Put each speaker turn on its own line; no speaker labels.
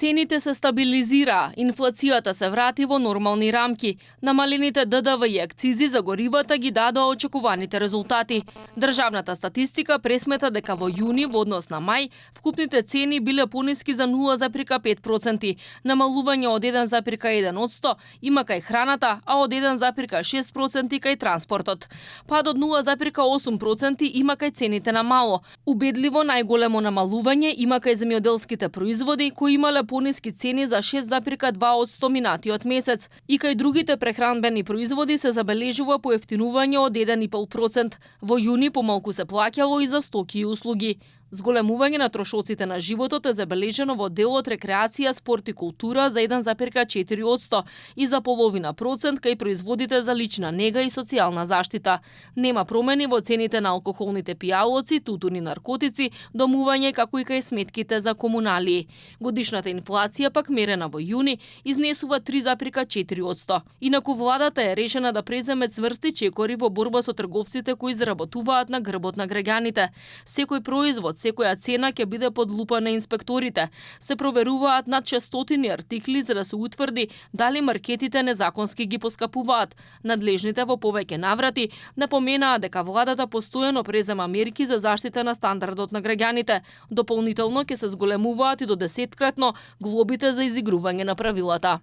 Цените се стабилизираа, инфлацијата се врати во нормални рамки, намалените ДДВ и акцизи за горивата ги дадоа очекуваните резултати. Државната статистика пресмета дека во јуни во однос на мај вкупните цени биле пониски за 0,5%, намалување од 1,1% има кај храната, а од 1,6% кај транспортот. Пад од 0,8% има кај цените на мало. Убедливо најголемо намалување има кај земјоделските производи кои имале пониски цени за 6,2% минатиот месец, и кај другите прехранбени производи се забележува поевтинување од 1,5%. Во јуни помалку се плаќало и за стоки и услуги. Зголемување на трошоците на животот е забележено во делот рекреација, спорт и култура за 1,4% и за половина процент кај производите за лична нега и социјална заштита. Нема промени во цените на алкохолните пијалоци, тутуни, наркотици, домување како и кај сметките за комуналии. Годишната инфлација пак мерена во јуни изнесува 3,4%. Инаку владата е решена да преземе цврсти чекори во борба со трговците кои заработуваат на грбот на граѓаните. Секој производ, секоја цена ќе биде под лупа на инспекторите. Се проверуваат над 600 артикли за да се утврди дали маркетите незаконски ги поскапуваат. Надлежните во повеќе наврати напоменаа дека владата постојано презема мерки за заштита на стандардот на граѓаните. Дополнително ќе се зголемуваат и до 10-кратно глобите за изигрување на правилата.